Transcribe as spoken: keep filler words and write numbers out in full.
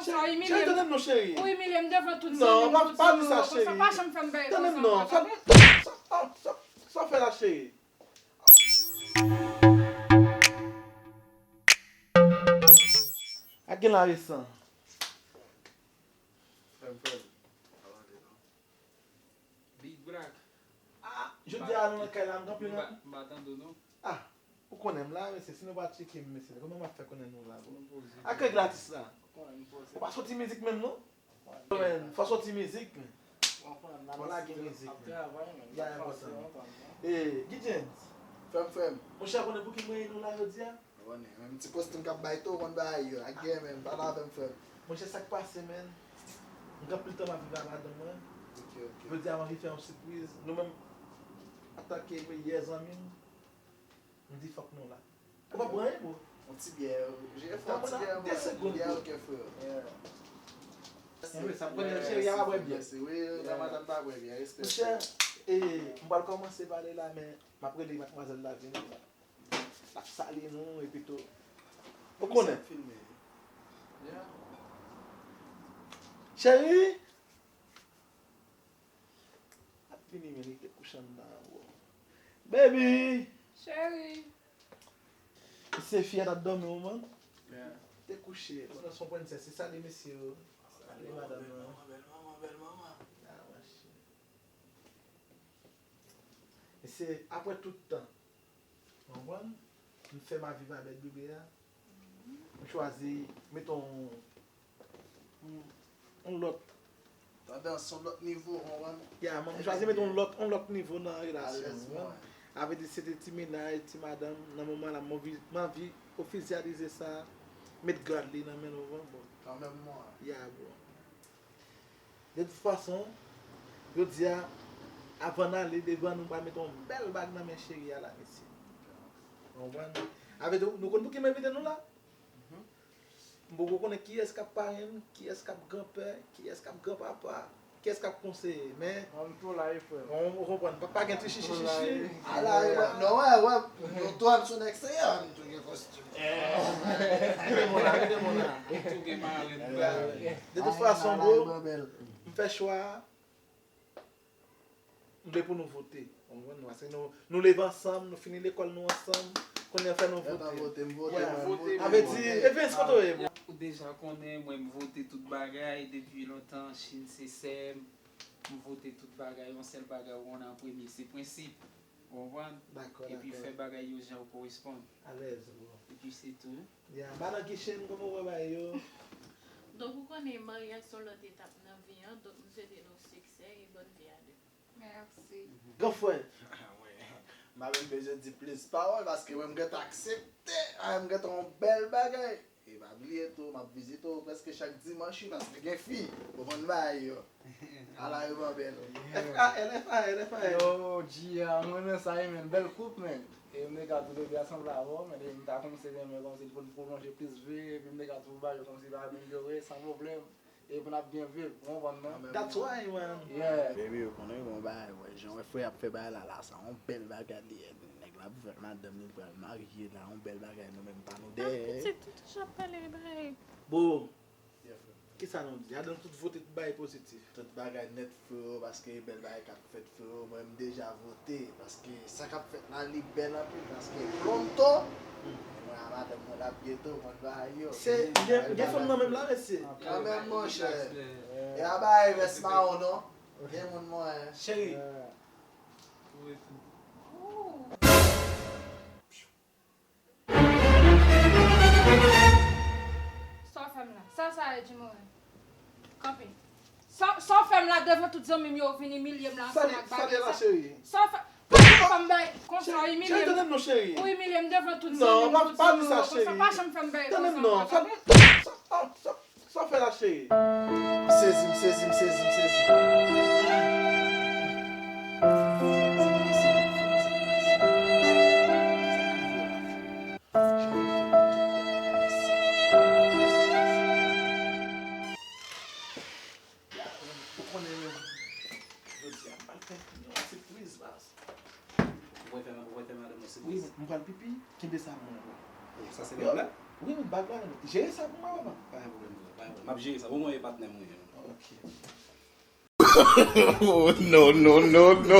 Sa w imilye m. Cheri, tande m non, cheri. Ou imilye m devan tout zanmi m, tout zanmi m. Non, pa di sa, cheri. Sa pa janm fè m bagay konsa ankò, tande. Tande m non. Sa, sa, sa, sa w fè la, cheri? Ak gen la resan. Frè m, frè m. Big Black. Ah, jodi a nou nan kay la, m kanpe nan. M pa tande w non. Ah, ou konnen m la, mesye, si nou pa tcheke m, mesye, kòman m ap fè konnen nou la, bro? Ak règ latis la. Ou pa soti mizik menm non? Fò soti mizik, men. Fò lage mizik, men. Ya, enpòtan. Eh, Guy James. Frè m, frè m. Monchè, konnen pou ki mwen nou la jodi a? Konnen, menm ti kostim k ap bay tou, konn bagay yo. Ak gen menm, pale avè m, frè m. Monchè, sa k pase, menm? M gen anpil tan m ap viv ak madanm mwen. Ok, ok. Jodi a, m anvi fè yon sipriz. Nou menm, antanke meyè zanmi m, m di fòk nou la. Ou pa pran anyen, bro? Yon ti byè, jere fò, ti byè, de segonn, bro. Ok, frè. Anyway, sa m konnen, cheri a pa bwè byè. Mèsi, wi, nan madanm pa bwè byè, respè. Monchè, eh, m pral kòmanse pale la, men m ap rele madmwazèl la vini. L ap salye nou, epi tou. Ou konnen. Cheri! Ap vini, men li te kouche anndan an, bro. Baby! Cheri! Se fi a t ap dòmi, ou man? Te kouche. Pandan se yon prensès, se salye mesye yo. Salye madanm nan. Bèl manman, bèl manman, bèl manman. Ah, machine. E se apre tout tan. Ou konprann? M fè m a viv avèk bebe a. M chwazi mete yon, yon, yon lòt. Tandans, yon lòt nivo, ou konprann? Ya, man, m chwazi mete yon lòt, yon lòt nivo nan relasyon an, ou konprann? Sa vle di se te ti mennaj, ti madanm, nan moman la, m anvi, m anvi ofisyalize sa, met grad li nan men nou, ou konprann? Bon. Kanmenm, mwen. Ya, bro. De tout fason, jodi a, avan n ale devan, nou pral mete yon bèl bag nan men cheri a la, mesye. Ou konprann? Avè tou, nou konn pou ki m envite nou la? M poko konnen kiyès k ap parenn, kiyès k ap granpè, kiyès k ap granpapa, kiyès k ap konseye, men. An, m tou la, wi, frè. Ou, ou konprann, pa, pa gen ti chichi chichi. Ala, wi, non, wè, wè, nou tou ap sou nèg seyè, nou tou gen kòs. Kite mwen la, kite mwen la. Ou tou gen marèn, ba. De tout fason, bro, m fè chwa a, m vle pou nou vote. Ou konprann? Paske nou, nou leve ansanm, nou fini lekòl nou ansanm, kounye a fè nou vote. Vote, m vote, mwen, m vote. Avè di, Evens, kote w ye, bro? Ou deja konnen, mwen, m vote tout bagay, depi lontan, Chine se sè m, m vote tout bagay, yon sèl bagay, ou konnen an premye, se prensip. Ou konprann? Dakò, dakò. Epi fè bagay yo jan yo koresponn. Alèz, bro. Epi se tou. Ya, madan Kichen, kòman w wè bagay yo? Donk, ou konnen, maryaj se yon lòt etap nan vi an, donk, m swete nou siksè e bòn vi a de. Mèsi. Gran frè. Mwen, m pa menm bezwen di plis pawòl, paske mwen, m gentan aksepte, a, m gentan yon bèl bagay. E pa bliye tou, m ap vizite w prèske chak dimanch, wi, paske gen fi. Ou konprann bagay yo. Ala yo pa bèl. F A L, F A L, F A L. Yo, G R, mwen renmen sa, wi, men. Bèl koup, men. E m te ka tou leve ansanm avè w, men m ta kòmanse renmen kòmsi pou n pwolonje plis vi, epi m te ka tou ba yo kòmsi ba amelyore, san pwoblèm. E pou n ap byen viv, ou konprann non? That's why, man. Yeah. Baby, ou konnen gon bagay, wè, jan wè frè ap fè bagay la, la, sa yon bèl bagay li ye. Nèg la pou fè madanm li pral marye la, yon bèl bagay, nou menm pa nou dèyè. Ah, pitit, tout jan ap pale bagay. Bon, kisa nou di? Adan tout vote, tout bagay pozitif. Tout bagay nèt, frero, paske bèl bagay k ap fèt, frero, mwen, m deja vote, paske sa k ap fèt la, li bèl anpil, paske pronto, mwen a madanm mwen, l ap byen tou, mwen ba yo. Se, gen, gen fanm nan menm la, mesye? Kanmenm, monchè. E a bay vès mawon, non? Gen moun mwen. Cheri. Sa w fè m la? Sa, sa e di mwen? Kanpe. Sa, sa w fè m la devan tout zanmi m yo, w vin imilye m la ansanm ak bagay sa? Sa w fè? Kanpe, pa m bay konsa, w imilye m. Ou imilye m devan tout zanmi m, tout zanmi m yo konsa, pa janm fè m bagay konsa ankò, tande? Sa w fè la, cheri? M sezi, m sezi, m sezi, m sezi. Ou konnen menm, jodi a, m pral fè yon sipriz, baz. Ou pral fè, ou pral fè madanm mwen sipriz? Wi, m pral pipi, kenbe sa pou mwen, bro. Sa se bag la? Wi, men bag la, jere sa pou mwen, papa. Pa gen pwoblèm, bro, pa gen pwoblèm. M ap jere sa. Bon, mwen e patnè m, wi. Oh, no, no, no, no.